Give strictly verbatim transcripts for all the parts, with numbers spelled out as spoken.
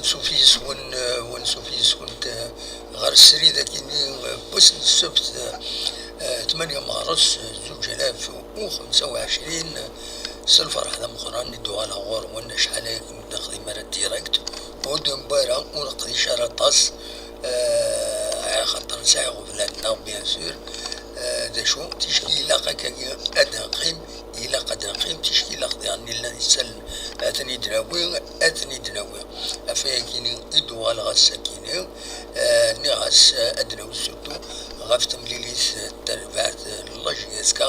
Ansuf yis-wen, eh, ansuf yis-went, eh, ɣer srid akini, eh, n wass n ssebt, eh, tmanya meɣres, eh, zuǧ alaf u xemsa u ɛecrin, eh, s lferḥ d ameqqran i d-uɣaleɣ ɣur-wen, acḥal ay kem-d-nexdim ara direct, ur d-newwi ara, ur neqdic ara aṭas, eh, axaṭer nesɛa iɣeblan-nneɣ, bien sûr, eh, d acu, ticki ilaq akkagi ad neqqim, ilaq ad neqqim, ticki ilaq diɣen nella nessal, ad ten-id-nawi, ad ten-id-nawi. Ɣef wayakini i d-uɣaleɣ ass-akini, eh, nniɣ-as, eh, ad d-nawi surtout ɣef temlilit, eh, tarbaɛt, eh, n la J S K,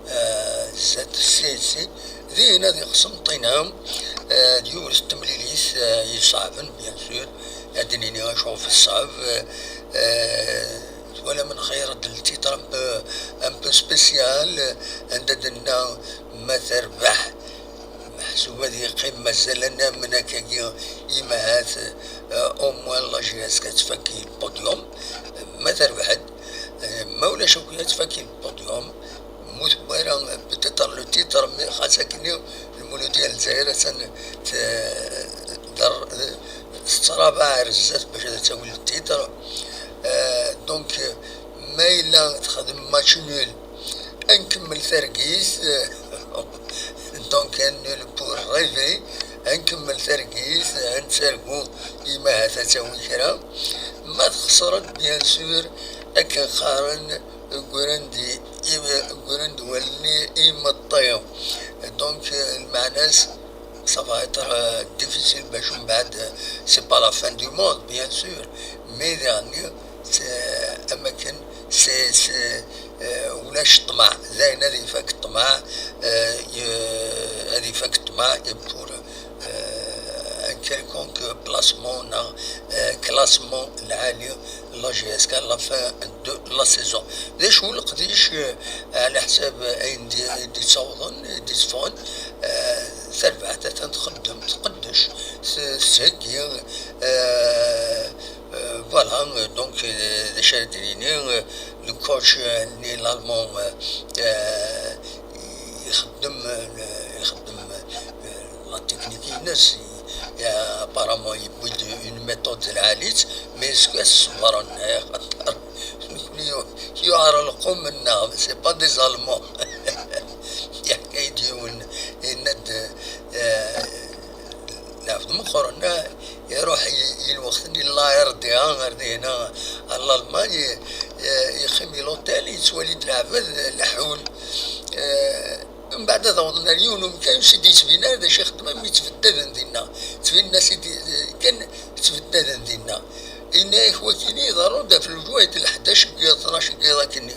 eh, zdat C S C, din ad iqsem ṭina, eh, d yiwet n temlilit, eh, iṣeɛben, bien sûr, ad d-nini acu ɣef ṣṣeɛb, eh, eh, twalam nxeyr-d le titre un peu, un peu spécial, eh, anda d-nenna ma terbeḥ, meḥsub ad yeqqim mazal anamen akkagi, imahat, eh, au moins la J S K ad tfak le podium, ma terbeḥ-d, eh, ma ulac akk ad tfak le podium, mu tewwi ara peut-être le titre, mais xas akkenni Lmuludya n Lezzayer attan t-, der-, tettṛabaɛ ar zdat bac ad tawi le titre. Eh, donc, ma yella texdem match nul, ad nkemmel targit, donc un nul pour rêver, ad nkemmel targit, ad nettargu imahat ad tawi kra. Ma txesreḍ, bien sûr, akken qqaren, ggran-d i-, i-, ggran-d wallen i imeṭṭi. Donc, euh, lmeɛna-s, ça va être, euh, difficile bac mbeɛd, euh, c'est pas la fin du monde, bien sûr, mais daɣen, c'est, am akken, c'est, c'est, euh, ulac ṭṭmeɛ, dayen ad ifak ṭṭmeɛ, euh, y-, ad ifak ṭṭmeɛ, et pour, euh, un quelconque placement, neɣ, euh, classement lɛali, la J S K à la fin de la saison. D acu leqdic, eh, ɛla ḥsab ayen di, i d-ittawḍen, i d-itteffɣen, eh, tarbaɛt atan txeddem, tqeddec, t-, tettheggi, eh, eh, voilà, donc, eh, d acu ara d-nini, eh, le coach, eh, nni l'allemand, eh, eh, ixeddem, eh, ixeddem, eh, la technique-ines, eh, apparemment yewwi-d une méthode lɛali-tt, mais est-ce que ad ṣebren? Eh, xaṭer nekni yu-, yuɛer lqum-nneɣ, c'est pas des Allemands. Yeḥka-yi-d yiwen, yenna-d, eh, lɛebd meqqren, eh, iruḥ i, i lweqt-nni la R D A ar dihina, ar Lalman, i, eh, yeqqim i l'hôtel, yettwali-d leɛbad leḥḥun. Eh, Mbeɛd ad awḍen ar yiwen umkan ur s-id-yettbin ara d acu ixeddem, am yettbeddaden dinna. Ttbinen-as-id kan ttbeddaden dinna. Yenna-yak wakini iḍerru-d ɣef lǧuɛit n ḥdac n yiḍ, tnac n yiḍ akkenni.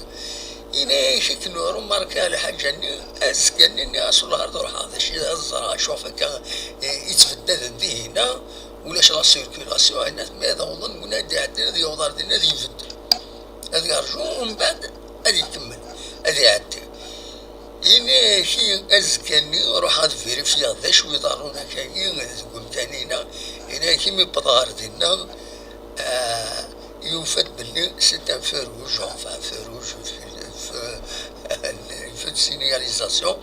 Yenna-yak akken ur umarka lḥaǧa-nni, azekka-nni nniɣ-as wellah ad ruḥeɣ d acu ad ẓreɣ acu ɣef akka, eh, yettbeddaden dihina, ulac la circulation, yenna-t ma ad awḍen win ad d-iɛeddin ad yaweḍ ar dinna ad ibeddel. Ad yerǧu, umbeɛd ad ikemmel, ad iɛeddi. Ini-ak azekka-nni ruḥeɣ ad vérifier d acu iḍerrun akkagi deg umkan-ina. Ini-ak imi wwḍeɣ ɣer dinna, ah, yufa-d belli c'est un feu rouge, enfin, feu rouge, feu, feu, feu de signalisation.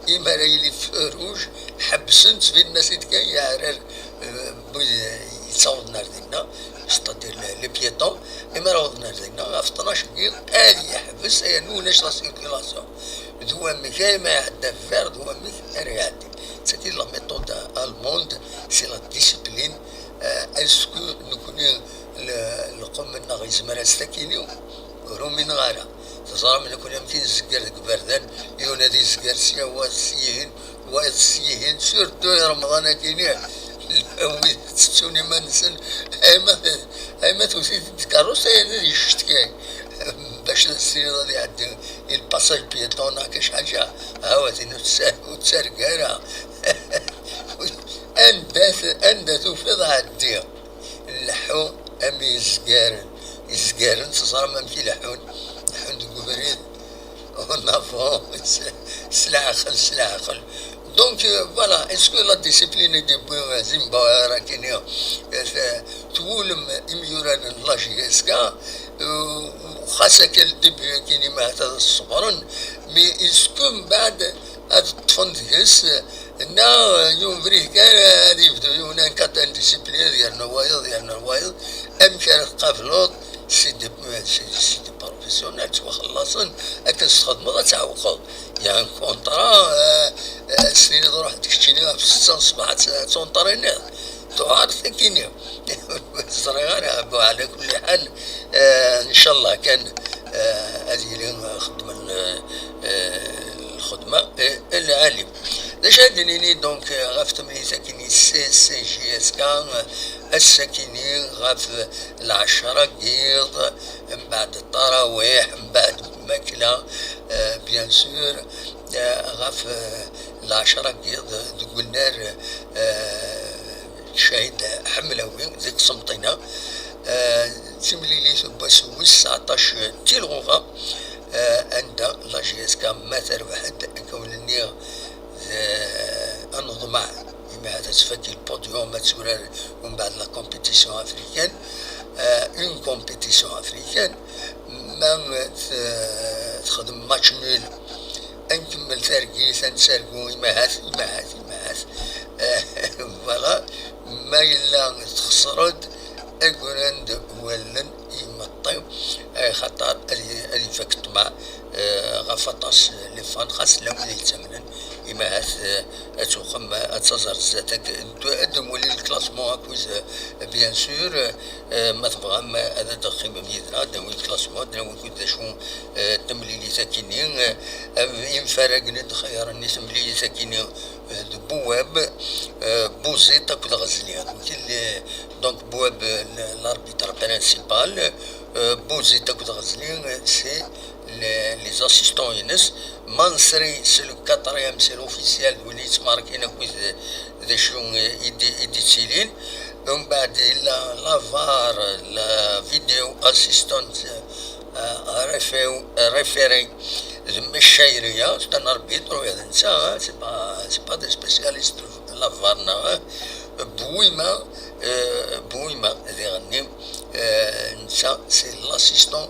Imi ara yili feu rouge, ḥebsen, ttbinen-as-id kan yeɛrar, eh, bu-, yettawḍen ar dinna, c'est-à-dire les, les piétons. Imi ara awḍen ar dinna, ɣef tnac n yiḍ, ad yeḥbes, yernu ulac la circulation. D wamek ay ma iɛedda vert, d wamek ara iɛeddi. C'est-à-dire la méthode allemande, c'est la discipline. Euh, est-ce que nekni, le, lqum-nneɣ yezmer ad s-takini? Ur umineɣ ara. Teẓram nekni amek i nzegger deg iberdan, yiwen ad izger sya, wa syihin, wayeḍ syihin, surtout i Remḍan akini, wid ttettun iman-nsen, ayma t-, ayma tewwet-it-id tkeṛṛust, ayen ad yeccetkay, bac ad as-tiniḍ ad iɛeddi, il passage piéton neɣ kac ḥaǧa, hawatin ur tt-, ur ttarga ara. Anda t-, anda tufiḍ ɛeddi. Leḥḥu am izgaren. Izgaren, teẓram amek i leḥḥun? Leḥḥun deg ubrid. En avant, s, s leɛqel, s leɛqel. Donc, euh, voilà, est-ce que la discipline i d-yewwi, euh, Zimbabwe ara k-iniɣ, euh, t-, twulem imyuraren n la J S K, euh, xas akka le début akkin imahat ad ṣebren, mais est-ce que mbeɛd ad ṭṭfen deg-s, euh, Nna, yiwen ubrid kan, ad yebdu yiwen un quatre indiscipline, ad yernu wayeḍ, yernu wayeḍ. Amek ara tqableḍ? C'est des, c'est, c'est des professionnels ttwaxellaṣen. Akken s-txedmeḍ ad tɛewqeḍ. Yan kontra, eh, eh, s-tiniḍ ruḥ-d keččini ɣef ssetta n ṣṣbeḥ ad t-, ad tunṭriniḍ. Tuɛer takini. Ur ẓriɣ ara, bon, ɛla kulli ḥal, eh, ncallah kan, eh, ad yili xeddmen, eh, eh, lxedma, eh, lɛali. D acu ad d-nini, donc, eh, ɣef temlilit akini C C J S K, eh, ass-akini ɣef lɛecra n yiḍ, mbeɛd ttarawiḥ, mbeɛd lmakla, eh, bien sûr, eh, ɣef, eh, lɛecra n yiḍ deg unnar, eh, Ccahid Ḥemlawi di Qsenṭina. Eh, d timlilit n wass wis tseɛṭac di lɣuɣa, eh, anda la J S K ma terbeḥ-d, akka ur nniɣ, d aneḍmaɛ, imi ad tfak le podium, ad turar umbeɛd la compétition africaine, eh, une compétition africaine, ma t-, texdem match nul, ad nkemmel targit, ad nettargu, imahat, imahat, imahat. Eh, voilà, ma yella texṣer-d, agran-d wallen imeṭṭi, eh, xaṭer ad y-, ad ifak ṭṭmeɛ, eh, ɣef aṭas les fans, xas llan wid yettamnen, imahat, eh, ad tuɣem, eh, ad taẓer zdat-k. Ad d-nwali le classement akked, eh, bien sûr, eh, ma tebɣam, eh, ad d-teqqimem yid-neɣ, ad d-nawi le classement, ad d-nawi akked d acu, eh, temlilit akini, eh, imfarragen i d-xeyyren i temlilit akini, eh, d Bouab, eh, Bouzid akked Ɣezli. Donc, le-, donc Bouab, eh, l-, l'arbitre principal, eh, Bouzid akked Ɣezli, eh, c'est les, les assistants-ines. Mansouri, c'est le quatrième, c'est l'officiel, d win yettmarkin akked d acu i d-, i d-yettilin. Umbeɛd yella la var, la vidéo assistante, eh, réfé-, référé d Mechayria, c'est un arbitre, ula d netta, eh, c'est pas, c'est pas des spécialistes la var, neɣ, eh, Bouima, eh, Bouima, diɣenni, eh, netta, c'est l'assistant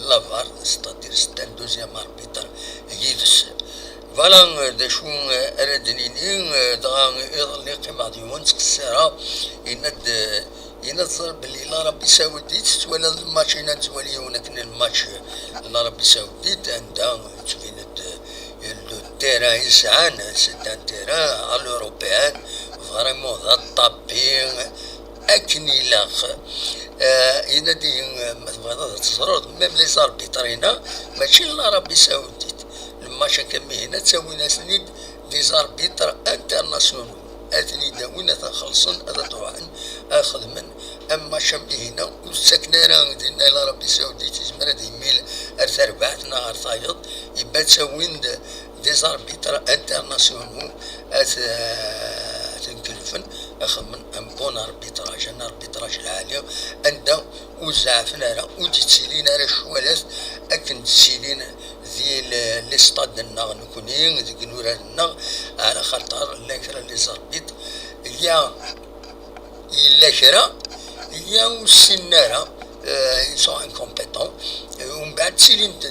la var, c'est-à-dire c'est un deuxième arbitre yid-s. Voilà, eh, d acu, eh, ara d-nini, eh, dɣa iḍelli qqimeɣ d yiwen ttqessireɣ, yenna-d, eh, yenna-d ẓer belli l'Arabie Saoudite, twalaḍ lmatch, yenna nettwali yiwen akken lmatch, eh, l'Arabie Saoudite, anda, eh, yettbin-d, eh, le terrain yesɛan, c'est un terrain à l'européenne, vraiment d aṭapi, akken ilaq. Eh, yenna-d-iyi, eh, ma tebɣiḍ ad teẓreḍ, même les arbitres-ina, mačči n l'Arabie Saoudite. Lmatch akka mihin, ad ttawin-asen-id des arbitres internationaux. Ad ten-id-awin, ad ten-xellṣen, ad d-ruḥen, ad xedmen am match am mihin-a. Ur ttaken ara dinna i l'Arabie Saoudite, yezmer ad yemmil ar terbaɛt neɣ ar tayeḍ, yebba ttawin-d des arbitres internationaux, ad, ad ten-kellfen, ad xedmen un bon arbitrage, un arbitrage lɛali, anda ur zeɛfen ara, ur d-ttilin ara ccwalat akken d-ttilin di l-, les stades-nneɣ nekni, deg inurar-nneɣ, ɛla xaṭer llan kra les arbitres, ya yella kra, ya ur ssinen ara, euh, ils sont incompétents. Euh, umbeɛd ttilin-d,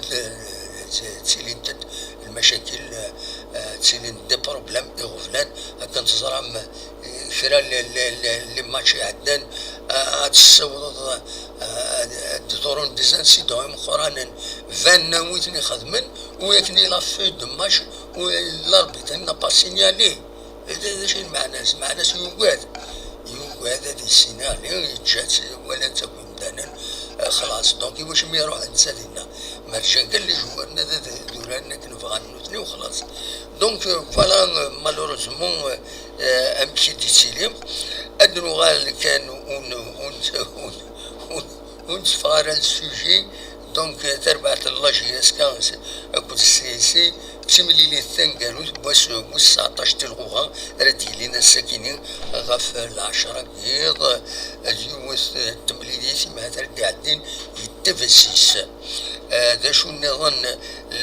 ttilin-d lmacakil, euh, ttilin-d des problèmes iɣeblan, akken teẓram, euh, kra le, le, le, les matchs iɛeddan, euh, ad tessiwḍeḍ, euh, ad, ad d-ḍurun des incidents imeqqranen, vingt-neuf i ten-ixedmen, u akken il a fait de match, u l'arbitre n'a pas signalé. D, d acu i lmeɛna-s? Lmeɛna-s yugad. Yugad ad yessineɣli, yeǧǧa-tt, walan-tt akk imdanen, eh, xlaṣ. Donc, iwacu mi iruḥ netta dinna? Ma rǧan kan les joueurs-nni ad, ad uraren akken bɣan nutni u xlaṣ. Donc, euh, voilà, euh, malheureusement, euh, euh, amek i d-yettili. Ad nuɣal kan un, un, un, un, ur netteffeɣ ara le sujet. Donc, eh, tarbaɛt n la J S K akked C S C, d timlilit taneggarut n wass wis tseɛṭac di lɣuɣa ara d-yilin ass-akini ɣef lɛecra n yiḍ, d yiwet, eh, n temlilit imahat ara d-iɛeddin di T V six. Eh, d acu nniḍen,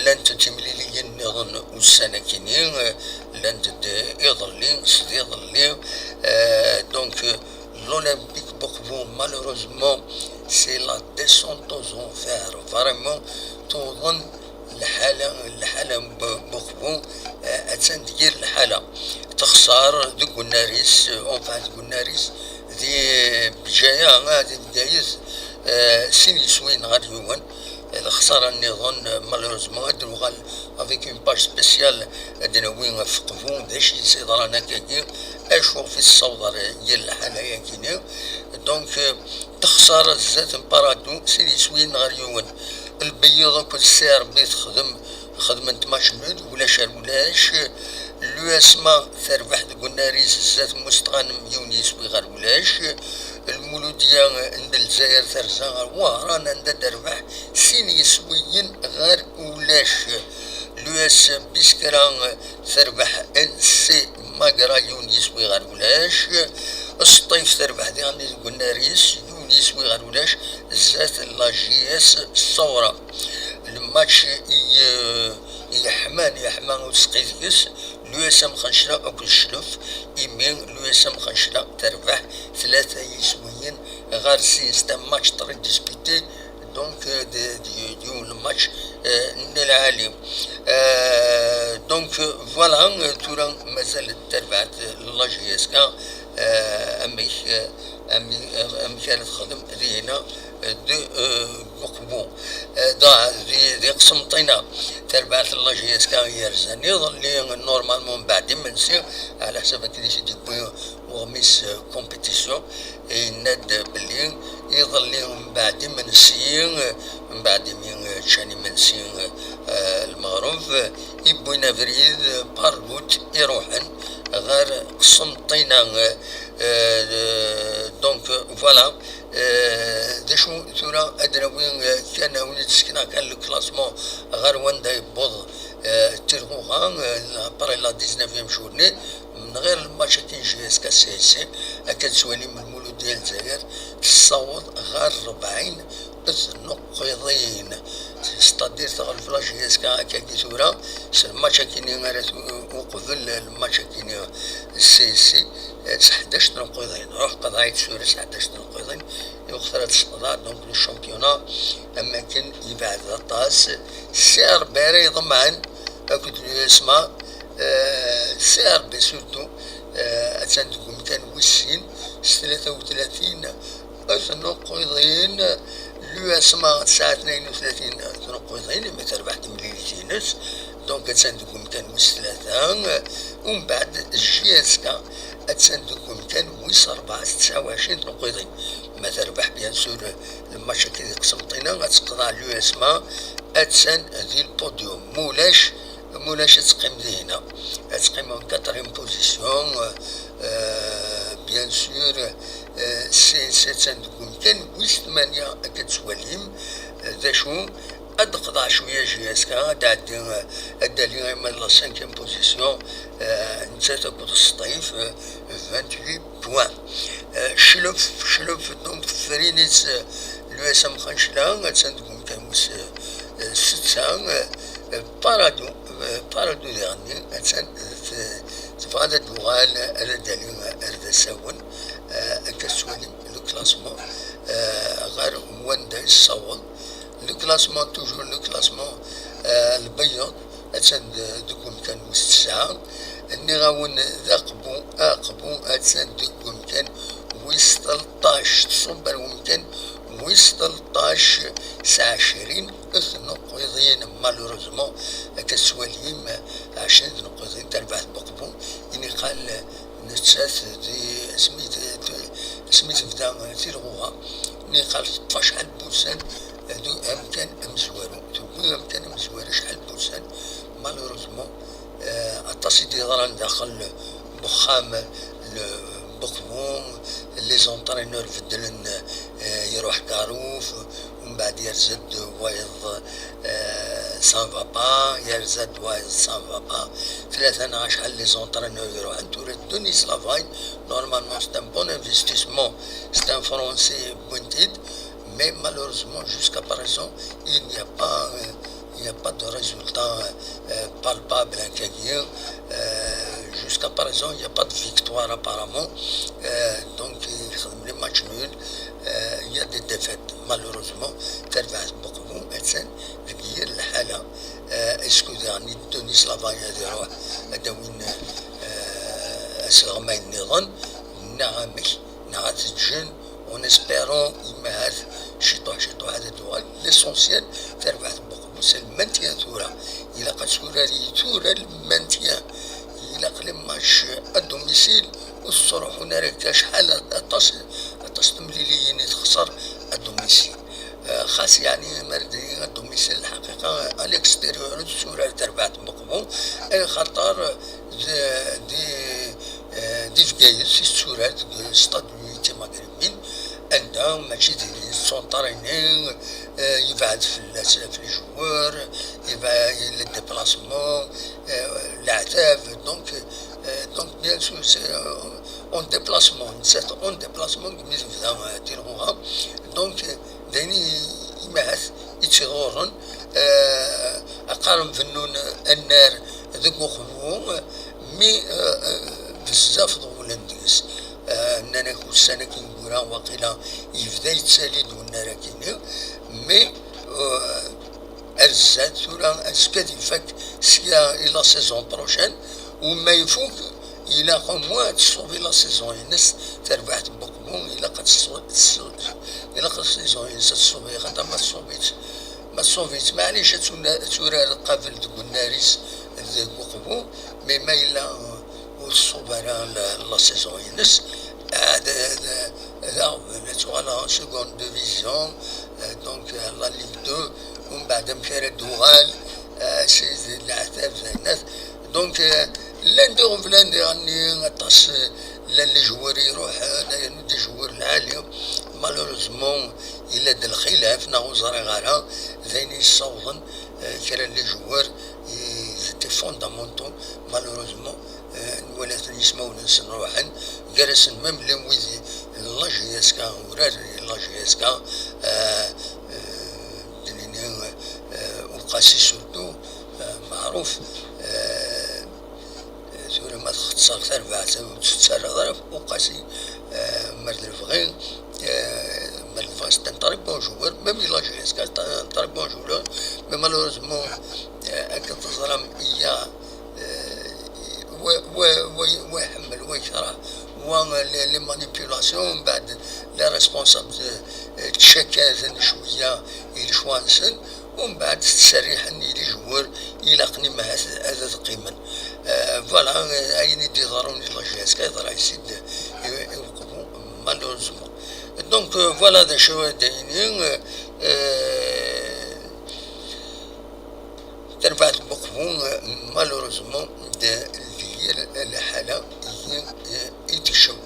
llant timliliyin nniḍen ussan-akini, eh, llant-d iḍelli, s d iḍelli, eh, donc, eh, L'Olympique Bourboon, malheureusement, c'est la descente aux enfers. Vraiment, tuḍen, Lḥala, lḥala n Buqbu, eh, attan deg yir lḥala. Texṣer deg unnar-is, eh, enfin deg unnar-is, di Bgaya, eh, di Bgayet, eh, sin yiswiyen ɣer yiwen. Eh, lexsara nniḍen, eh, malheureusement, ad d-nuɣal avec une page spéciale, ad d-nawi ɣef Qbu, d acu i s-yeḍran akkagi, acu i tessaweḍ ɣer yir lḥala-yagi-ni. Donc, eh, texsara zdat n Parado, sin yiswiyen ɣer yiwen. Lbeyyiḍ akked Serbi texdem, xedment match nul, ulac ar ulac. L'U S M A terbeḥ deg unnar-is zdat Mustɣanem, yiwen yiswi ɣer ulac. Lmuludiya n Lezzayer terza ɣer Wehran, anda d-terbeḥ sin yiswiyen ɣer ulac. L'U S Biskra terbeḥ N C Magra, yiwen yiswi ɣer ulac. Sṭif terbeḥ diɣen deg unnar-is, yiwen yiswi ɣer ulac, zdat la J S Saura. Lmatch i, i yeḥman, yeḥma usqi deg-s, l'U S M Xencla akked Cclef, imi l'U S M Xencla terbeḥ tlata yiswiyen ɣer sin. C'est un match très disputé, donc, euh, de, de, de, le match, euh, n lɛali. Euh, donc, euh, voilà, euh, tura mazal terbeɛt, euh, la J S K, euh, amek, euh, amek, amek ara texdem dihina, euh, de, euh, Uqbu. Euh, da, di, di Qsenṭina, terbeɛt la J S K yerzan iḍelli, normalement, mbeɛd imensi, ɛla ḥsab akken i s-d-yewwi uɣmis, euh, compétition. Yenna-d belli iḍelli mbeɛd imensi, mbeɛd imi ččan imensi, eh, lmeɣreb, i wwin abrid, eh, par route i ruḥen ɣer Qsenṭina. Eh, donc, voilà. Eh, d acu tura ad nawi, eh, kan, ad wen-d-sekneɣ kan le classement ɣer wanda yewweḍ, eh, Tirɣuɣa, eh, après la dix-neuvième journée. Min ɣir lmatch-agi n J S K C S C, akka d-tettwalim Lmuludya n Lezzayer tessaweḍ ɣer rebɛin tnuqqiḍin. C'est-à-dire teɣleb la J S K akkagi tura s lmatch-agi-nni ara t-, uqbel lmatch-agi-nni n C S C, eh, s ḥdac tnuqqiḍin. Ruḥ qeḍɛit tura s ḥdac tnuqqiḍin, i waqt ara d-tesqeḍɛeḍ, donc, le championnat, am akken yebɛed aṭas. C R B ara iḍemɛen akked l'U S M A, eh, C R B surtout, eh, attan deg umkan wis sin s tlata u tlatin tnuqqiḍin, l'U S M A tesɛa tnayen u tlatin tnuqqiḍin, imi terbeḥ timlilit-ines, donc attan deg umkan wis tlata, umbeɛd J S K attan deg umkan wis rebɛa s tesɛa u ɛecrin tnuqqiḍin. Ma terbeḥ, bien sûr, lmatch-agi di Qsenṭina, ad teqḍeɛ l'U S M A, attan di lpodium. Mulac, mulac ad teqqim dihina. Ad teqqim en quatrième position, euh, bien sûr, euh, C S C attan deg umkan wis tmanya, akka d-tettwalim, euh, d acu, ad d-teqḍeɛ cwiya J S K, ad d-tɛeddi, euh, ad d-tali arma d la cinquième position, euh, nettat akked Sṭif, euh, vingt-huit points. Euh, Cclef, Cclef, donc, teffer-itt, euh, l'U S M Xancla, attan deg umkan wis, euh, setta, euh, Parado, euh, Parado diɣenni, attan, euh, t-, tebɣa ad d-tuɣal, ad d-tali ar d asawen, euh, akka tettwalim le classement, euh, ɣer wanda yessaweḍ. Le classement, toujours le classement, euh, lbeyyeḍ, attan d-, deg umkan wis tesɛa. Nniɣ-awen d aqbu, aqbu attan deg umkan wis tleṭṭac, tṣubb ar umkan wis tleṭṭac s ɛecrin tnuqqiḍin, malheureusement, akka tettwalim, ɛecrin tnuqqiḍin, terbeɛt Buqbu, i niqal nettat di, asmi t-, t-, asmi tebda Tirɣuɣa, niqal teṭṭef acḥal n wussan d amkan amezwaru, tewwi amkan amezwaru acḥal n wussan, malheureusement, eh, aṭas i d-yeḍran daxel n uxxam n Buqbu, les entraîneurs beddlen, eh, iruḥ Karouf, umbeɛd yerza-d wayeḍ, eh, ça ne va pas, yerza-d wayeḍ ça ne va pas, tlata neɣ acḥal les entraîneurs iruḥen, tura Denis Lavagne, normalement c'est un bon investissement, c'est un Français, wwin-t-id, mais malheureusement jusqu'à présent il n'y a pas, euh, il n'y a pas de résultat, euh, palpable, hein, akkagi, euh, jusqu'à présent il n'y a pas de victoire apparemment, euh, donc yexdem les matchs nuls, euh, il y a des défaites malheureusement. Terbeɛt Buqbu attan deg yir lḥala, Est-ce que daɣen i Denis Lavayne ad iruḥ ad d-awin, eh, asleɣmay nniḍen, neɣ amek, neɣ ad t-ǧǧen, en espérant imahat ciṭuḥ ciṭuḥ ad d-tuɣal. L'essentiel, tarbaɛt n Buqbu, c'est le maintien tura. Ilaq ad turar i tura le maintien. Ilaq les matchs à domicile ur tettruḥun ara akka, acḥal aṭas, aṭas temliliyin i texṣer à domicile. Eh, xas yeɛni ma rad iniɣ à domicile, lḥaqiqa, à l'extérieur ur tetturar terbaɛt n Buqbu, eh, xaṭer d, di, eh, di Bgayet i tetturar deg stade n l'Unité Maghrébine, anda mačči d, d son terrain, eh, yebɛed fell-as, ɣef les joueurs, yebɛed, les déplacements, eh, leɛtab, donc, eh, donc bien sûr, c'est, euh, en déplacement, c'est en déplacement que mi tebda, euh, tilɣuɣa. Donc, euh, d ayen i, imahat i tt-iḍurren, eh, aqaren bennun annar deg uqbu, mi, eh, eh, bezzaf ḍewlen deg-s. Eh, nnan-ak ussan-agi ineggura waqila yebda yettali-d wennar-agi-nni, mais, eh, ar zdat tura, azekka ad ifak sya i la saison prochaine, u ma ifuk, ilaq au moins ad tṣubi la saison-ines, tarbaɛt n Buqbu, ilaq ad tṣu-, tṣu-, ilaq la saison-ines ad tṣubi, xaṭer ma tṣubi-tt, ma tṣubi-tt, maɛlic ad tuna-, ad turar qabel deg unnar-is deg Buqbu, mais ma yella ur tṣub ara la, la saison-ines, ad, ad, ad aɣbel, ad tuɣal en seconde division, eh, donc, eh, la Ligue deux, umbeɛd amek ara d-tuɣal, eh, si d leɛtab d ayenat. Donc, eh, llan d iɣeblan diɣenni aṭas, eh, llan les joueurs iruḥen, ayen des joueurs lɛali. Malheureusement, yella-d lxilaf, neɣ ur ẓriɣ ara, d ayen yessawḍen, eh, kra n les joueurs, ils étaient fondamentaux, malheureusement, eh, nwala-ten yismawen-nsen ruḥen, gar-asen même llan wid n la J S K, urar n la J S K, eh, eh, d-nini, eh, Uqasi surtout, eh, meɛruf, eh, tura ma txeṣṣer tarbaɛt ur tettarraḍ ara Uqasi, eh, mer d lebɣi, eh, mer d lebɣi c'est un très bon joueur, même la J S K c'est un très bon joueur, mais malheureusement, eh, akken teẓram, iya, eh, wa, wa, wa, wa iḥemmel, wa yekreh, wa les, les manipulations, mbeɛd les responsables, eh, ttcakkaden cwiya i lecwa-nsen, umbeɛd ttserriḥen i les joueurs ilaqen imahat ad, ad qqimen. Eh, voilà, eh, ayen i d-iḍerrun i la J S K yeḍra-yas-id i, i Uqbu, malheureusement. Donc, eh, voilà d acu ara d-iniɣ, eh, tarbaɛt n Uqbu, eh, malheureusement, d yir lḥala i, i, i d-tekcem.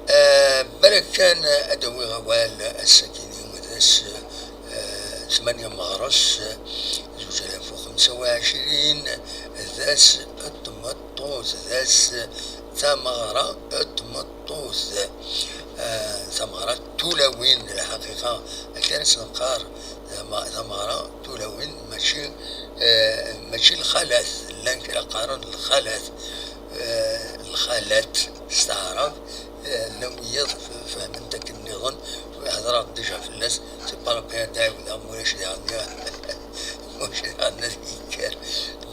Eh, balak kan ad awiɣ awal ass-agi-nni d ass, eh, tmanya meɣres, eh, zuǧ alaf u xemsa u ɛecrin, d ass n tmeṭṭut, d ass tameɣra n tmeṭṭut, eh, tameɣra n tulawin, lḥaqiqa, akken ara s-neqqar, tama-, tameɣra n tulawin, mačči, eh, mačči lxalat, llan kra qqaren lxalat, eh, lxalat s taɛrabt, eh, llan wiyaḍ f-, fehmen-t akken nniḍen, hedreɣ déjà fell-as, c'est pas la peine ad ɛiwdeɣ, ma ulac diɣen, ma ulac diɣen ad yekker.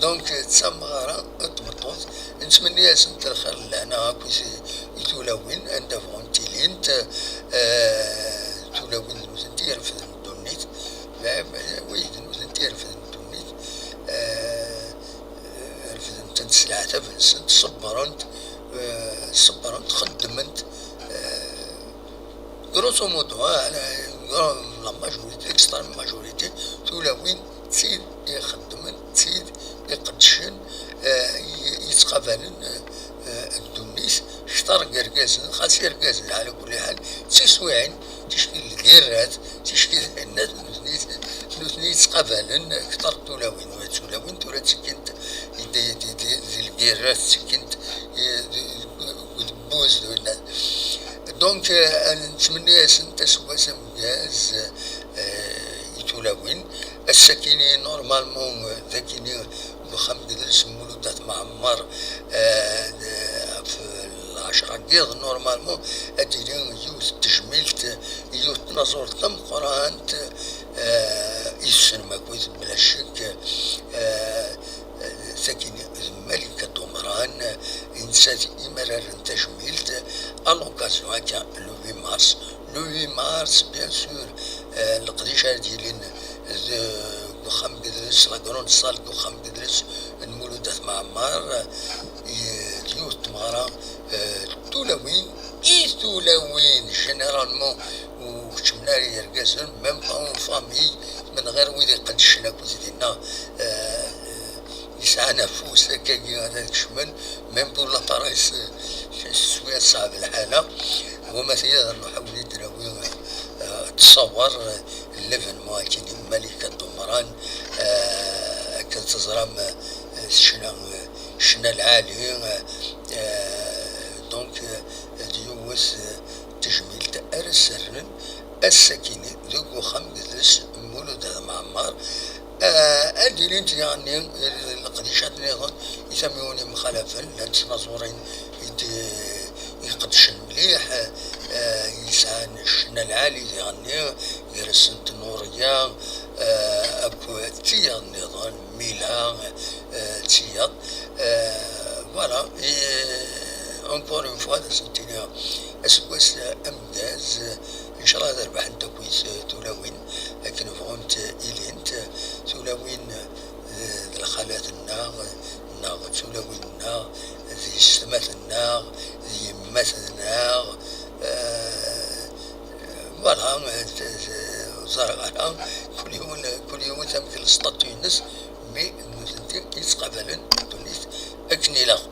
Donc, d tameɣra n tmeṭṭut, nettmenni-asent lxir n lehna akk i, i tulawin, anda bɣunt ilint, eh, tulawin d nutenti irefden ddunit, ma, ma, wi d nutenti irefden ddunit, eh, refden-tent s leɛtab-nsent, ṣebbren-t, eh, ṣebbren-t, xeddmen-t, eh, grosso modo, ah, la, la majorité, l'extrême majorité, tulawin d tid ixeddmen, d tid iqeddcen, eh, i, yettqabalen, eh, ddunit, kter n yergazen, xas irgazen, ɛla kulli ḥal, d tiswiɛin, ticki n lgirrat, ticki d ayenna, nutni, nutni yettqabalen kter n tulawin, wa d tulawin tura ttikkint di, di, di, di lgirrat, ttikkint, eh, di, deg udebbuz, d winna. Donc, eh, nettmenni-asent aseggas ameggaz, eh, i tulawin. Ass-akini, normalement, eh, d akini, deg uxxam n yidles n Mulud At Mɛemmer, eh, d-, ɣef lɛecṛa n yiḍ, normalement, ad d-tili yiwet n tejmilt, yiwet n tnaẓurt tameqqrant, eh, i tessnem akk-it, bla ccek, eh, Imar ara rren tajmilt à l'occasion akka, le huit mars. Le huit mars, bien sûr, euh, leqdic ara d-yilin deg uxxam n yidles, la grande salle deg uxxam n yidles n Mulud At Mɛemmer, euh, d yiwet n tmeɣra, euh, d tulawin, i tulawin, généralement, ur keččmen ara yergazen, même pas en famille, من غير wid iqeddcen akked dinna, euh, yesɛan afus akkagi ara kecmen, même pour la paresse, euh, cwiya teṣɛeb lḥala. Wama taya ad nruḥ ad wen-id-nawi, euh, ttṣawar, euh, l'événement akini Malika Dumran, euh, akken teẓram, euh, tecna, euh, ccna lɛali, euh, euh, donc, euh, d yiwet, euh, tejmilt ara sernen ass-akini deg uxxam n yidles Mulud At Mɛemmer. Ah, ad d-ilint diɣenni leqdicat nniḍen i tamiwin yemxalafen, llant tnaẓurin i d-, iqeddcen mliḥ, ah, yesɛan ccna lɛali diɣenni, gar-asent Nuṛeyya, ah, akked tiyaḍ nniḍen, Mila, ah, d tiyaḍ. Ah, voilà, et encore une fois, ad asent-iniɣ aseggas ameggaz, ncallah ad rebḥent akkit tulawin akken bɣunt ilint, tulawin d, d lxalat-nneɣ, neɣ d tulawin-nneɣ, d yessetma-tneɣ, d yemma-tneɣ, eh, voilà, eh, ur ẓriɣ ara, kul yiwen, kul yiwet amek lsṭatu-ines, mi d nutenti i yettqabalen ddunit akken ilaq.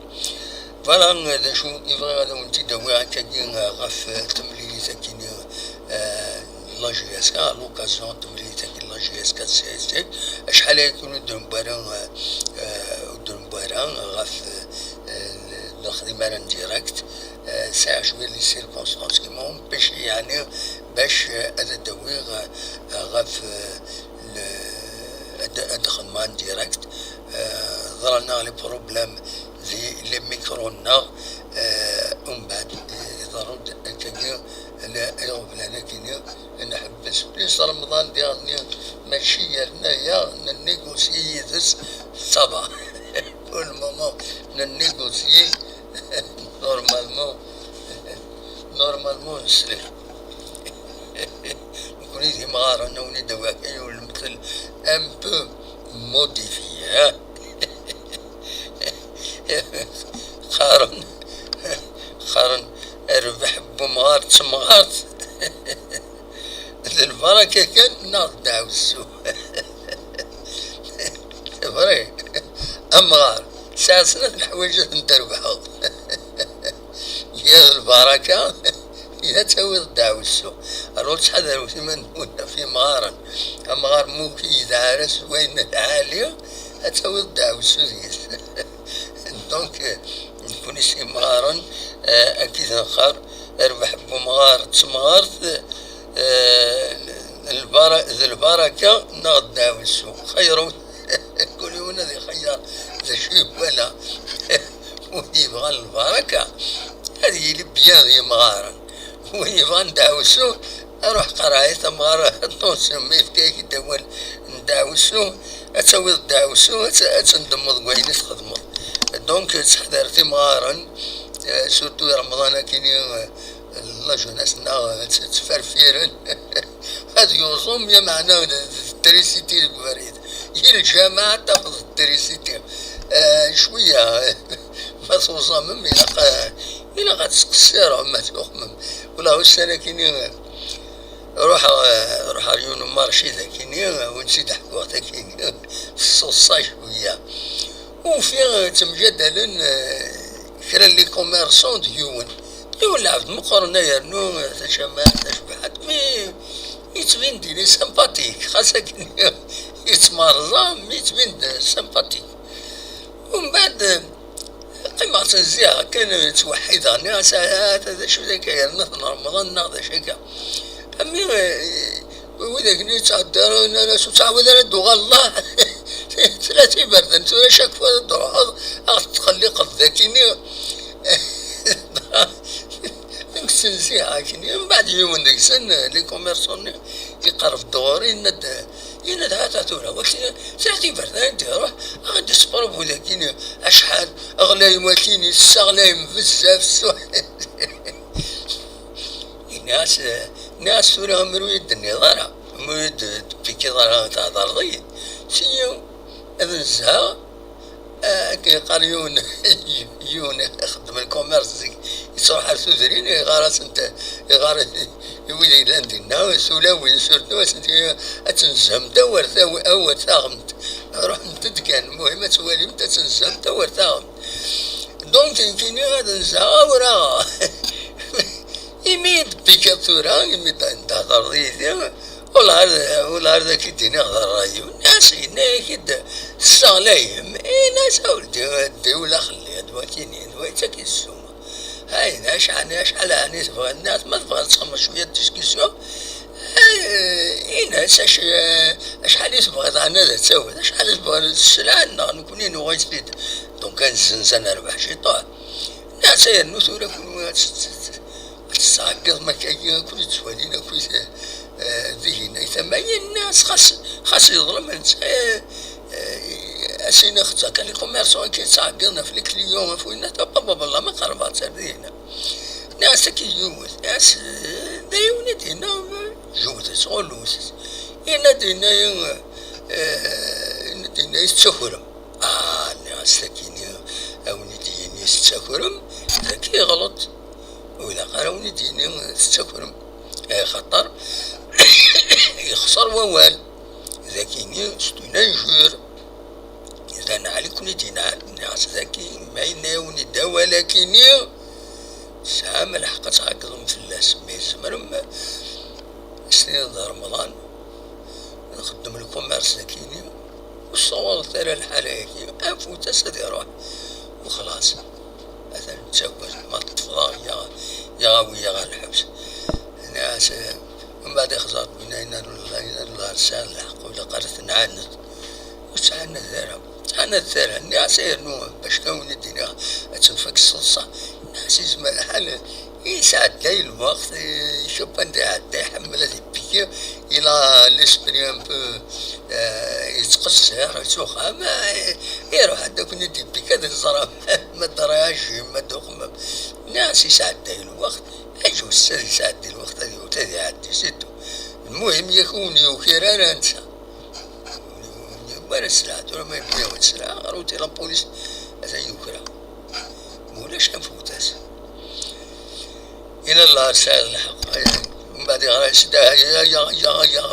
Voilà, d acu i bɣiɣ ad awen-t-id-awiɣ akkagi ɣef temlilit akini, eh, n la J S K, à l'occasion n temlilit akini n la J S K d C S T. Acḥal aya kan ur d-newwi ara, eh, ur d-newwi ara ɣef, eh, lexdima ara n direct. Eh, sɛiɣ cwiya les circonstances qui m'ont empêché, yeɛni, bac, eh, ad d-awiɣ, eh, ɣef, eh, le, ad, ad xedmeɣ en direct. Eh, ḍran-aɣ les problèmes di les micros-nneɣ, eh, umbeɛd, eh, iḍerru-d akkagi, la, iɣeblan akini, nḥebbes. Plus Remḍan diɣenni, mačči yerna-yaɣ, nennégocier yid-s, ça va. Pour le moment, nennégocier, normalement, normalement, nesli. Nekkni d imɣaren, ad wen-id-awiɣ kan yiwen lemtel un peu modifié, ha? Qqaren, qqaren, rrbeḥ n umɣar d temɣart. D lbaraka kan neɣ d ddeɛwessu? C'est vrai. Amɣar, tesɛa snat leḥwayeǧ ad ten-trebḥeḍ. Ya d lbaraka, ya ad tawiḍ ddeɛwessu. Alors ttḥadaret iman-nwen ɣef yimɣaren. Amɣar ma ur k-yedɛa ara s wayen lɛali, ad tawiḍ ddeɛwessu deg-s. Donc, nekkni s yimɣaren, eh, akka i d-neqqar, rrbeḥ n umɣar d temɣart, eh, lbara-, d lbaraka neɣ d ddeɛwessu. Xeyyṛen, kul yiwen ad ixeyyeṛ d acu iwala. Win yebɣan lbaraka, ad yili bien d yimɣaren. Win yebɣan ddeɛwessu, aruḥ qerreɛ-it amɣar, attention, ma yefka-ak-id awal n ddeɛwessu, ad tawiḍ ddeɛwessu, ad t-, ad tendemmeḍ deg wayen i txedmeḍ. Donc, ttḥadaret imɣaren, eh, surtout i Remḍan akini, eh, la jeunesse-nneɣ, eh, tt-, ttferfiren. Ad yuẓum, ya meɛna d, d trisiti deg ubrid. I lǧameɛ ad tafeḍ d trisiti. Eh, cwiya, ma tuẓamem, ilaq, eh, ilaq ad tesqessirem, ma tuxmem. Wala ussan akini, eh, ruḥeɣ, eh, ruḥeɣ ɣer yiwen umarci dakini, eh, wen-tt-id-ḥkuɣ takini, teṣṣuṣṣa cwiya. Ufiɣ, eh, ttemjadalen, eh, kra n les commerçants d yiwen. Yiwen lɛebd meqqren, yernu, eh, tacamart, tacebḥant, mais yettbin-d il est sympathique, xas akken yettmerẓa, mais yettbin-d sympathique. Umbeɛd, eh, qqimeɣ ttezziɛeɣ kan, eh, ttweḥḥideɣ, nniɣ-as, "Ah, ah, d acu dagi, yerna-ten Remḍan neɣ d acu akka?" Ami, eh, widak-nni yettɛeddi ara, nnan-as, "Ur ttɛawad ara ad d-tuɣaleḍ, ah." Tlata iberdan tura, chaque fois ad d-truḥeḍ, ad ɣ-tettqelliqeḍ d akini. Nekk ttezziɛeɣ akini. Mbeɛd yiwen deg-sen, les commerçants-nni, iqerreb-d ɣur-i, yenna-d, Yenna-d: "Hata tura, wakti, sɛiɣ tiberdan d-iruḥ, aɣ-d isprobu dagi, acḥal, ɣlayem wakini, ssaɣlayem bezzaf, s-" Yenna-as, nniɣ-as: "Tura, amer ur yi-d-tenniḍ ara, amer ur yi-d-tpikiḍ ara, thedreḍ-iyi, sini ad nezheɣ." Akken yeqqar yiwen, yiwen ixeddem lkumirs zik, yettruḥ ar tudrin, iɣar-asent, iɣar i wid yellan dinna, tulawin, surtout, asent, ad tenzhemt awer taw-, awer taɣemt. Ruḥemt-d kan, muhim ad twalimt, ad tenzhemt awer taɣemt. Donc, nekkini ad nzeɣ awraɣ. Imi d-tpikiḍ tura, imi d-, d-thedreḍ yid-i, Wellah ar, wellah ar d ak-id-iniɣ d ṛṛay-iw. Nniɣ-as, yenna-yak-id tesseɣlayem. Ini-as a weldi, ddiw la xelli, d wakini, d wa yettak-it ssuma. Ayen, acḥal, acḥal ɛni tebɣiḍ? Nniɣ-as, ma tebɣiḍ ad txedmeḍ cwiya n discussion, eh, ini-as, ac-, eh, acḥal i tebɣiḍ ɛni ad tawiḍ? Acḥal i tebɣiḍ sselɛa-nneɣ, nekkni nuɣal-t-id. Donc, ad nezzenz, ad nerbeḥ ciṭuḥ. Nniɣ-as, yernu tura kunwi ad tt-, tt-, tt-, ad tettɛeggiḍem akkagi, ad ken-id-ttwalin akkit, eh, dihin ay tama-yi. Nniɣ-as, xas, xas yeḍlem netta, eh, eh, ad s-iniɣ d akka, les commerçants-agi ttɛeggiḍen ɣef les clients, ɣef winna, ta, bababala, ma qerrbeɣ-tt ar dihin. Nniɣ-as, akka yiwet, nniɣ-as, eh, d yiwen i d-yenna, eh, jewdet, ɣullet. Yenna-d, yenna-yi, eh, yenna-d, yenna-yi tettakrem. Ah, nniɣ-as, takini, a wen-id-yini tettakrem, dagi yeɣleḍ. Ur ilaq ara a wen-id-yini tettakrem. Axaṭer yexṣer wawal. Dakini, c'est une injure. D aneɛl i ken-id-yenɛel. Nniɣ-as, dagi, ma yenna-yawen-id awal-akini, tesɛam lḥeqq ad tɛeggḍem fell-as, mais tzemrem ad s-tiniḍ d Remḍan, nxeddem lkumirs dakini, ur tessawaḍeḍ ara lḥala-agi, anfut-as ad iruḥ, u xlaṣ. Atan nettagad, ma teṭṭfeḍ-aɣ, yaɣ-, yaɣ-awi-ya ɣer lḥebs. Nniɣ-as, eh, mbeɛd ixẓer-d winna, yenna-d: "Llah, yenna-d, llah, tesɛiḍ lḥeqq, ur ilaq ara tenɛaned." Ur ttɛanad ara, ur ttɛanad ara. Nniɣ-as, yernu bac kan win i d-iniɣ ad tenfak s teḍsa. Nniɣ-as, yezmer lḥal yesɛedday lweqt, eh, icab anda iɛedda, iḥemmel ad ipiki, il a l'esprit un peu, eh, yettqeṣṣir, yettuxam, eh, iruḥ-d akk-nni d-ipiki ad iẓer ma d réagi, ma d uxemmem. Nniɣ-as, yesɛedday lweqt, aǧu-s ad yesɛeddi lweqt, ad yewwet, ad iɛeddi, c'est tout. Lmuhim, yak ur wen-yukir ara netta. Ur yewwi ara sselɛa, tura ma yewwi-yawen sselɛa, ɣer uti la police, atan yuker-aɣ. Ma ulac, anfut-as. Yenna: "Llah, tesɛiḍ lḥeqq." Mbeɛd yeɣra-yas-d: "Ah, ya, ya, ya, ya."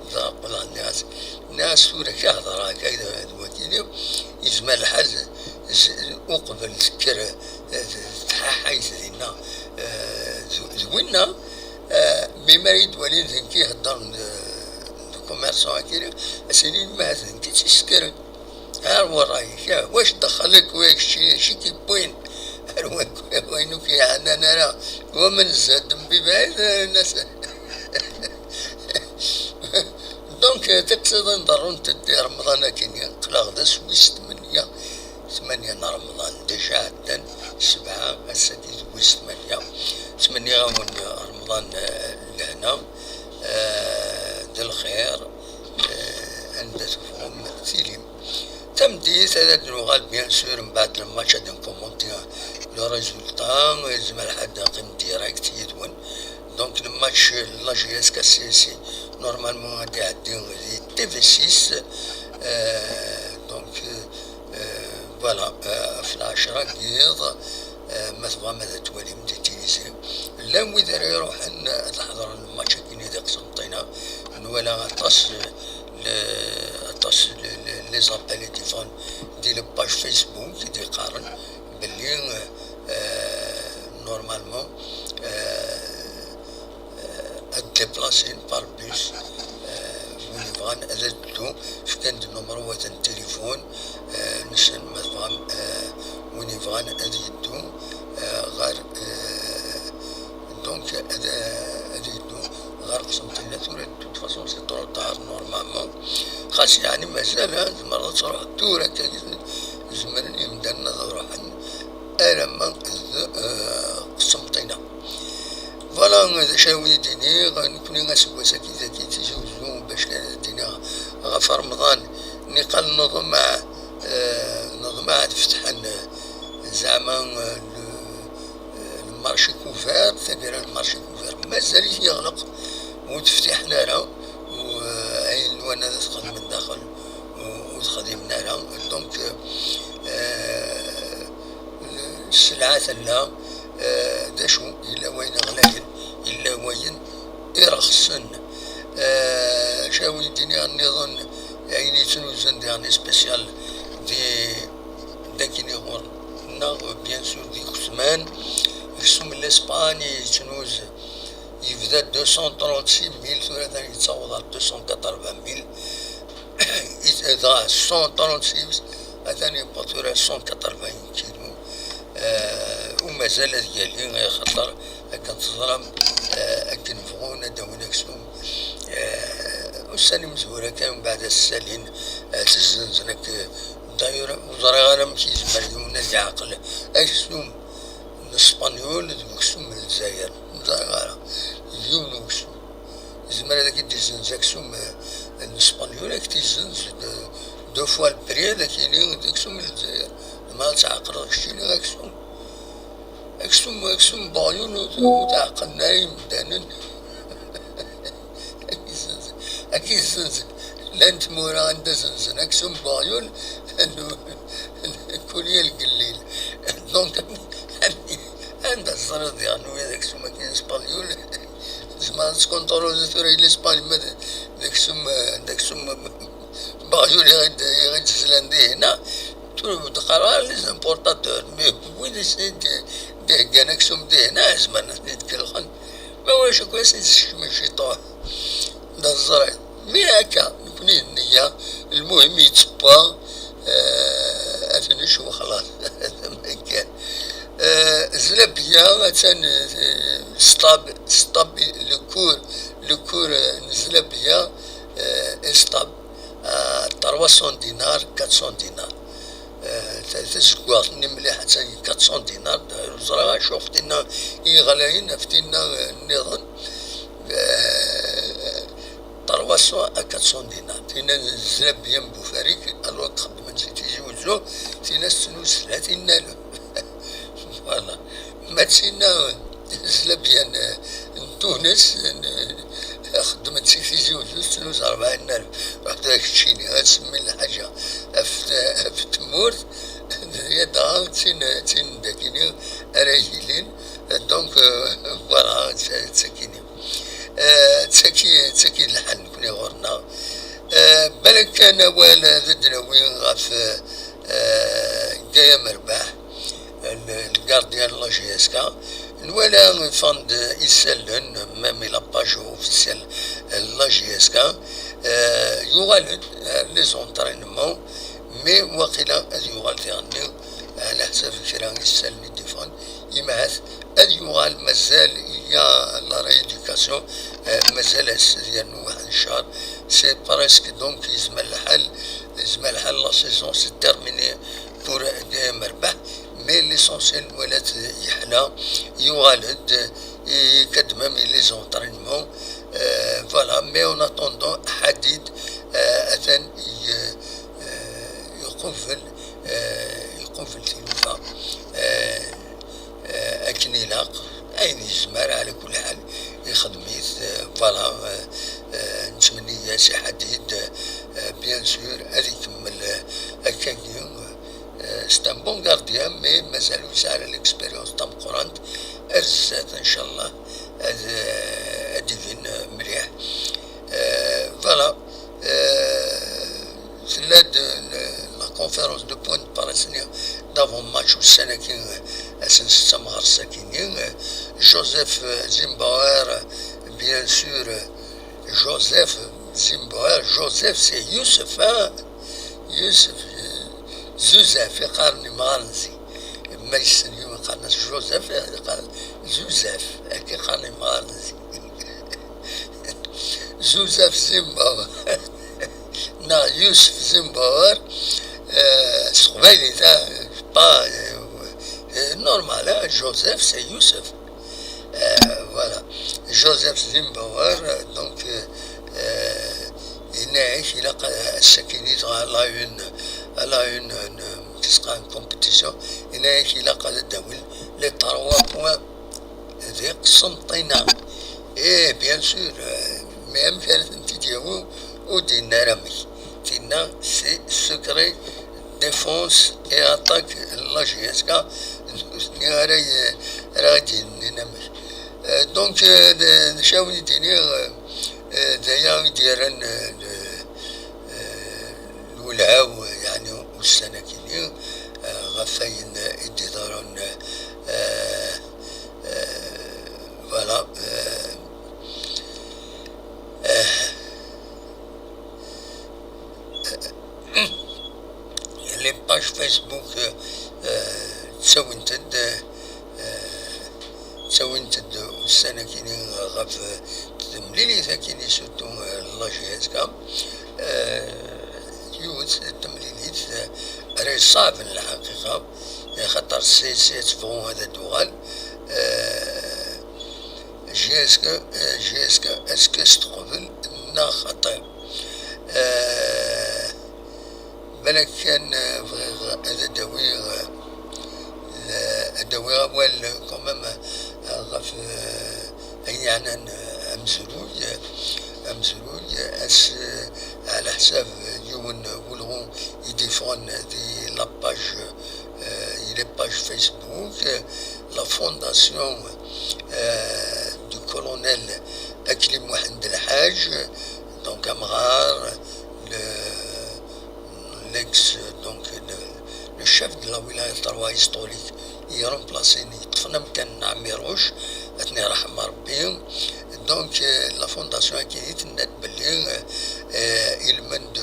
Dɣa qqleɣ, nniɣ-as, nniɣ-as, tura ka hedreɣ akka d, d wakini, yezmer lḥal s-, uqbel tekker, eh, tḥaḥayt dinna, eh, d, d winna, eh, mi ara yi-d-walin d nekk i heddren d, d commerçant akiri, ad s-inin: "Ma d nekk i tt-isekkren." Ar wṛayek, ah, واش دخلك وياك شي، شي كيبوين؟ Ar wa-, wayen ur k-yeɛnan ara, ومن زاد من بعيد, eh, الناس. Donc, eh, tiqsiḍin ḍerrunt-d di Remḍan akini, aql-aɣ d ass wis tmenya, tmenya n Remḍan, déjà ɛeddan sebɛa, ass-agi d wis tmenya. Ttmenniɣ-awen Remḍan, eh, n lehna, eh, d lxir, eh, anda tebɣum tilim. Tameddit ad d-nuɣal, bien sûr, mbeɛd le match ad nkumunti le résultat, yezmer ḥedd ad neqqim direct yid-wen. Donc, le match, la J S K C C, normalement, ad iɛeddi di T V six. Euh, donc, euh, voilà, euh, ɣef lɛecṛa n yiḍ, euh, ma tebɣam ad twalim di tilizi. Llan wid ara iṛuḥen ad ḥeḍren lmatch-agi-nni di Qsenṭina. Nwala aṭas, euh, le-, aṭas le-, le-, les appels i d-iffɣen di la page Facebook i d-iqqaren belli, euh, normalement, euh, euh, ad d-déplacer par bus, euh, win yebɣan ad d-yeddu, fkan-d numeṛuwat n tilifun, euh, nsen ma tebɣam, euh, win yebɣan ad yeddu, euh, ɣer, euh, donc ad, ad yeddu ɣer Qsenṭina tura. De toute façon, c'est trop tard, normalement. Xas yeɛni mazal, ha, tzemreḍ ad truḥeḍ tura akka, zemren yimdanen ad ruḥen alamma d, eh, Qsenṭina. Voilà, d acu ara wen-id-iniɣ, nekkni aseggas-agi dagi Tizi Uzzu, bac kan ad d-iniɣ ɣef Remḍan, niqal neḍmeɛ, eh, neḍmeɛ ad fetḥen, eh, zeɛma, eh, le, eh, le marché couvert, taggara le marché couvert mazal-it yeɣleq, ur d-ftiḥen ara, u, eh, ayen nwan ad t-xedmen daxel, ur, ur t-xdimen ara. Donc, eh, eh, sselɛa tella, eh, d acu, yella wayen ɣlayen, yella wayen irexsen. Eh, acu ara wen-d-iniɣ nniḍen, ayen yettnuzun diɣen spécial di, dagini ɣur-neɣ, bien sûr, d ikesman. Aksum n l'Espagne yettnuz, yebda deux cent trente-six mille, tura atan yettaweḍ ar deux cent quatre-vingt mille. Dɣa cent trente-six, atan yewweḍ tura cent quatre-vingts kilu. Eh, u mazal ad yali, axaṭer akken teẓram, eh, akken bɣun ad d-awin aksum. Eh, ussan imezwura kan, mbeɛd ad ssalin, eh, ad t-zzenzen. Ak-, d'ailleurs, ur ẓriɣ ara amek yezmer yiwen ad yeɛqel aksum n Spenyul d uksum n Lezzayer. Ur ẓriɣ ara. Yiwen uksum. Yezmer ad ak-id-izzenz aksum, eh, n Spenyul, ad ak-t-izzenz de, deux fois le prix, ad ak-yini d aksum n Lezzayer. Ma ad tɛeqleḍ keččini aksum. Aksum, aksum n weɣyul ur, ur t-ɛeqqlen ara yimdanen. Ad k-izzenz, ad k-izzenz. Llan tmura anda zenzen aksum n weɣyul, kul yal gellil. Donc, anda teẓriḍ diɣen wiyaḍ aksum-agi n Spenyul? Tzemreḍ ad tkunṭruḍ tura i l'Espagne, ma d, d aksum, d aksum n weɣyul i ɣ-id-, i ɣ-id-zlan dihin, tura ur d-qqareɣ ara les importateurs, mais wid i d-iheggan aksum dihin, zemren ad ten-id-kellxen. Ma ulac akk, ad sen-sekcmen ciṭuḥ. D aẓray. Mi akka, nekni d nniya, lmuhim yettewwa, eh, ad t-nečč wexlaṣ. Amek kan. Eh, zlabya, attan, eh, stab, stab, le cours, le cours, eh, n zlabya, eh, est stable, à trois cents dinars, quatre cents dinars. Eh, ta-, tazeggaɣt-nni mliḥ, attan quatre cents dinars, ur ẓriɣ acu ɣef tinna i yeɣlayen, ɣef tinna, eh, nniḍen. Eh, trois cents à quatre cents dinars. Tinna n zlabya n Bufarik, alors txeddmen si Tizi Uzzu, tinna tettnuz tlatin n alef. Voilà. Ma d tinna, zlabya n, n Tunes, n, xeddmen si Tizi Uzzu, tettnuz rebɛin n alef. Ruḥ tura keččini, ad semmi lḥaǧa ɣef t-, ɣef tmurt, dɣa d tin, d tin dagini ara yilin. Donc, euh, voilà, d ta-, d takini. Eh, d taki, d taki lḥal nekni ɣur-neɣ. Eh, balak kan awal ad d-nawi ɣef, eh, Gaya Merbaḥ, le, le gardien n la J S K. Nwala ffɣen-d isallen, même la page officielle n la J S K. Eh, yuɣal-d, eh, les entraînements, mais waqila ad yuɣal diɣenni, eh, ɛla ḥsab kra isallen i d-iffɣen. Imahat ad yuɣal, mazal, il y a la rééducation, eh, mazal-as ad yernu waḥed n ccher. C'est presque, donc, yezmer lḥal, yezmer lḥal la saison c'est terminé pour Gaya Merbaḥ, mais l'essentiel, nwala-t yeḥla, yuɣal-d, ikad même les entraînements, eh, voilà, mais en attendant, Hadid, eh, atan i, eh, iqubel, eh, iqubel tilufa, eh, eh, akken ilaq, ayen yezmer, ɛla kulli ḥal, ixdem-it, eh, voilà, eh, eh, nettmenni-yas i Hadid, eh, bien sûr, ad ikemmel, eh, akkagi, eh, c'est un bon gardien, mais mazal ur yesɛi ara l'expérience tameqqrant, ar zdat, inchallah, ad, eh, ad d-ibin, eh, mliḥ. Eh, voilà. Eh, tella-d, eh, la conférence de presse-nni d'avant-match ussan-agi, eh, ass n ssetta mɣer sakini, eh, Joseph, eh, Zimbauer, eh, bien sûr, eh, Joseph Zimbauer, Joseph c'est Youssef, hein? Youssef, eh, Zuzef, iqqaren imɣaren zik. Ma yessen yiwen qqaren-as Joseph, iqqaren Zuzef, akka iqqaren imɣaren zik. Joseph Zimbauer. Neɣ Youssef Zimbauer, eh, s teqbaylit, ah, pas, eh, eh, normal, hein, Joseph, c'est Youssef. Eh, voilà. Joseph Zimbauer, eh, donc, eh, eh, Yenna-ak ilaq ad, ass-akini-t à la une, à la une, n, n, qu'est-ce qu'on compétition, yenna-ak ilaq ad d-awin les trois points di Qsenṭina. Eh, bien sûr, euh, mais amek ara tent-id-yawi? Ur d-yenna ara amek. Tinna, c'est secret, défense et attaque, la J S K, nutni ara y-, ara d-yennin amek. Euh, donc, euh, d, d acu ara wen-d-iniɣ, euh, euh, d aya i d-yerran, euh, le, euh, lwelha-w, yeɛni ussan-agi-nni, euh, ɣef wayen i d-iḍerrun, euh, euh, voilà, euh, euh, les pages Facebook, euh, ttawint-d, euh, ttawint-d ussan-agi-nni ɣef temlilit-agi-nni, surtout, euh, la J S K. Euh, yiwet temlilit, euh, ara yeṣṣeɛben lḥaqiqa, axaṭer si, si ad tebɣu ad d-tuɣal. Euh, J S K, euh, J S K, est-ce que s-teqbel neɣ xaṭi? Euh, Balak kan, euh, bɣiɣ ad d-awiɣ, euh, ad d-awiɣ awal, euh, quand même, euh, ɣef, euh, ayen yeɛnan, euh, amezruy, euh, amezruy, euh, as, euh, ɛla ḥsab, euh, yiwen, euh, wulɣu i d-iffɣen di la page, euh, di les pages Facebook, euh, la fondation, euh, du colonel Akli Mohamed El Hadj, donc amɣar, le, l'ex, donc le, le chef de la wilaya trois historique, i remplacen, yeṭṭfen amkan n Ɛmiruc, ad ten-iṛḥem Ṛebbi. Donc, euh, la fondation-agi i tenna-d belli, euh, euh, ilmend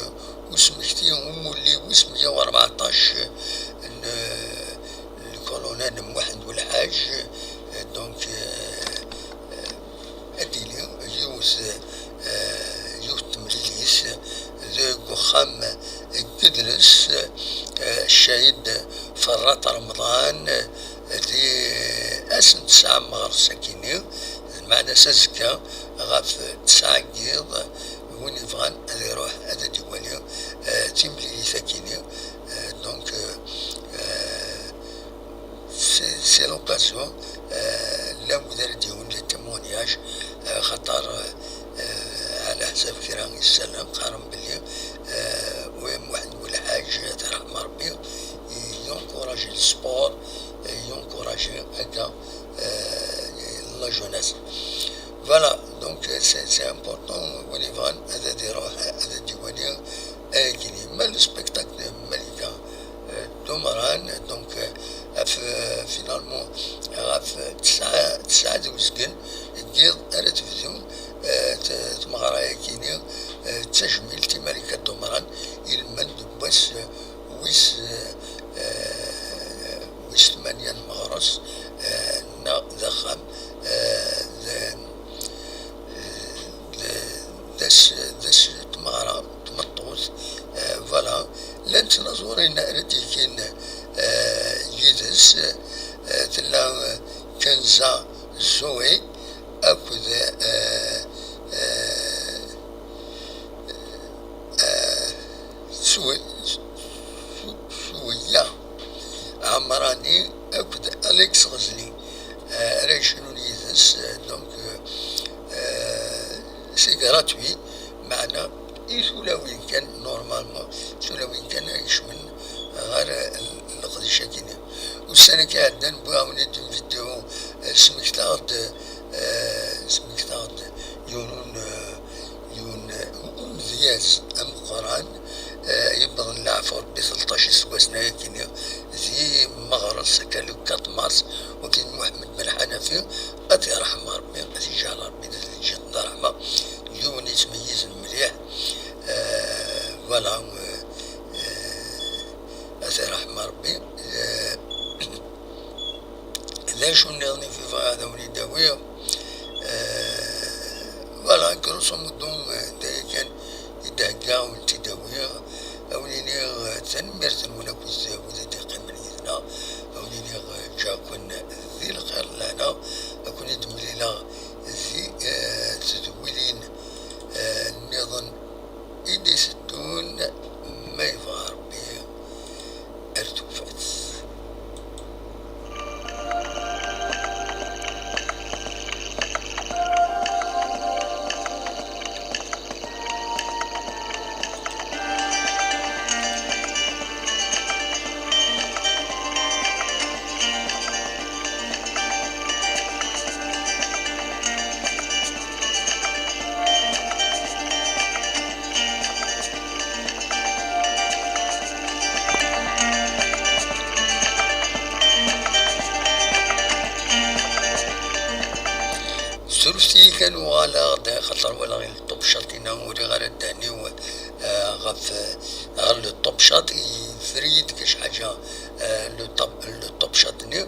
usmekti umulli wis meyya u rbeɛṭac n, euh, le colonel Mohamed Ouelhadj, euh, donc, euh, euh, ad d-tili yiwet, eh, yiwet temlilit deg uxxam n yidles, eh, Ccahid Ferrat Remḍan, eh, di ass n tesɛa n meɣres akini, lmeɛna s azekka ɣef tesɛa n yiḍ, win yebɣan ad iruḥ ad d-iwali, eh, timlilit akini. Eh, donc, eh, eh, C'est, c'est l'occasion, euh, là وذا ديون les témoignages, euh, خاطر, euh, على حساب كرا يسلم قارن بلي, euh, وين واحد ولا حاجة ترحم ربي, ينكوراجي السبور, ينكوراجي هكا, euh, la jeunesse. Voilà, donc, euh, c'est, c'est important, وين يبغان هذا ديروح هذا ديواني, euh, كيني ما le spectacle de Malika, euh, Domaran, donc, euh, ف-, finalement, ɣef tesɛa, tesɛa d uzgen n yiḍ ara tebdu, eh, t-, tmeɣra-agi-nni, eh, d tajmilt i Malika Dumran, ilmend n wass, eh, wis, eh, eh, wis tmanya n meɣres, eh, neɣ d axxam, eh, d, d, d ass, d ass n tmeɣra n tmeṭṭut, eh, voilà. Llant tnaẓurin ara d-yekin, eh, yid-s, eh, tella, eh, Kenza Zoé akked, eh, eh, eh, Sou-, Sou-, Souya Amrani akked Alex Ɣezli, eh, ara yecnun yid-s, eh, donc, eh, eh, c'est gratuit, meɛna i tulawin kan, normalement, tulawin kan ay ikecmen ɣer, eh, leqdic-agi-nni. Ussan-agi iɛeddan, wwiɣ-awen-id une vidéo, eh, smektaɣ-d, eh, smektaɣ-d yiwen n, eh, yiwen n umedyaz ameqqran, eh, yewweḍen leɛfu Rebbi tleṭṭac iseggasen ayagi-nni, di meɣres akka le quatre mars, wakin Muḥemmed Ben Ḥanafi, ad t-yerḥem Rebbi, ad t-yeǧɛel Rebbi d lǧiṭ n ṛṛeḥma, yiwen yettmeyyizen mliḥ, eh, voilà, eh, eh, ad t-yerḥem Rebbi. Eh, D acu nniḍen i bɣiɣ ad awen-id-awiɣ? Eh, voilà, grosso modo, eh, d aya kan i d-heggaɣ ad awen-t-id-awiɣ. Ad awen-iniɣ, eh, tanemmirt-nwen akked wid i d-yeqqimen yid-neɣ. Ad awen-iniɣ, eh, ǧǧiɣ-ken di lxir d lehna. Ad ken-id-mlileɣ di, eh, tedwilin, eh, nniḍen. Kan uɣaleɣ-d, xaṭer walaɣ le top chat-ina, uriɣ ara ddehn-iw, eh, ɣef, eh, ɣer le top chat, yeffer-iyi-d kra ḥaǧa, eh, le top, le top chat-nni.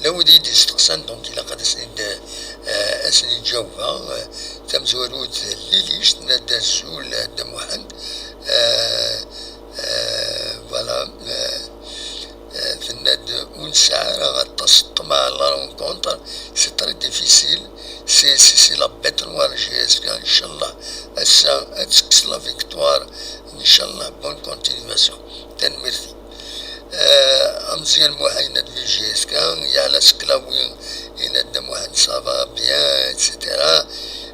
La wid i yi-d-yesteqsan, donc ilaq ad asen-id, eh, ad asen-id-jawbeɣ. Eh, tamezwarut, Lilic, tenna-d: "Azul, a Dda Muḥend." Eh, eh, voilà, eh, eh, tenna-d: "Ur nesɛi ara aṭas n ṭṭmeɛ à la rencontre, c'est très difficile, c'est, c'est, c'est la bête noire J S K, inchallah, ass-a ad tekkes la victoire, inchallah, bonne continuation." Tanemmirt-ik. Eh, Ameẓyan Muḥ yenna-d vive J S K, Yeɛla Seklawi yenna-d Dda Muḥend ça va bien, et cetera.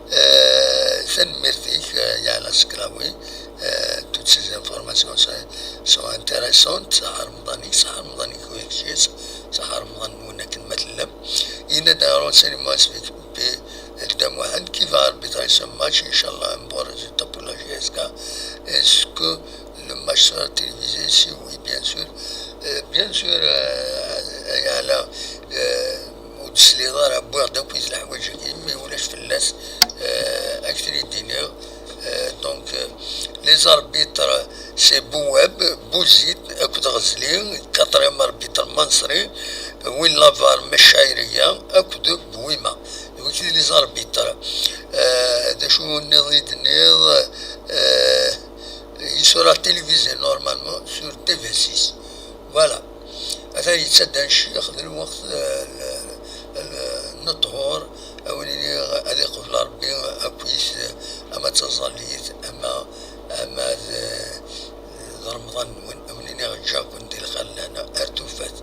Eh, tanemmirt-ik, eh, Yeɛla Seklawi. Eh, toutes ces informations sont, sont intéressantes. Ṣaḥa Remḍan-ik, ṣaḥa Remḍan-ik, u kečč, ṣaḥa Remḍan-nwen akken ma tellam. Yenna-d un renseignement S V P, Dda Muḥend, qui va arbitrer ce match, inchallah, un bon résultat pour la J S K. Est-ce que le match sera télévisé? Si oui, bien sûr. Euh, bien sûr, euh, Yeɛla, euh, ur d-tesliḍ ara, wwiɣ-d akk leḥwayeǧ-agi, mi ulac fell-as, euh, ad k-ten-id-iniɣ. Euh, donc, euh, les arbitres, c'est Bouwab, Bouzid, akked Ɣezli, quatrième arbitre Manṣri, win la var Mac Caɛiriya, akked Bouima. Donc, c'est les arbitres. Euh, d acu nniḍen i d-tenniḍ? Euh, il sera télévisé normalement sur T V six. Voilà. Atan yettaddan ccix, d lweqt, eh, l-, l-, n ṭṭhur, a wen-iniɣ ad iqbel Ṛebbi akk-is, eh, ama d taẓallit, ama, ama d, eh, d Remḍan-nwen, a wen-iniɣ ǧǧiɣ-ken di lxir n lehna ar tufat.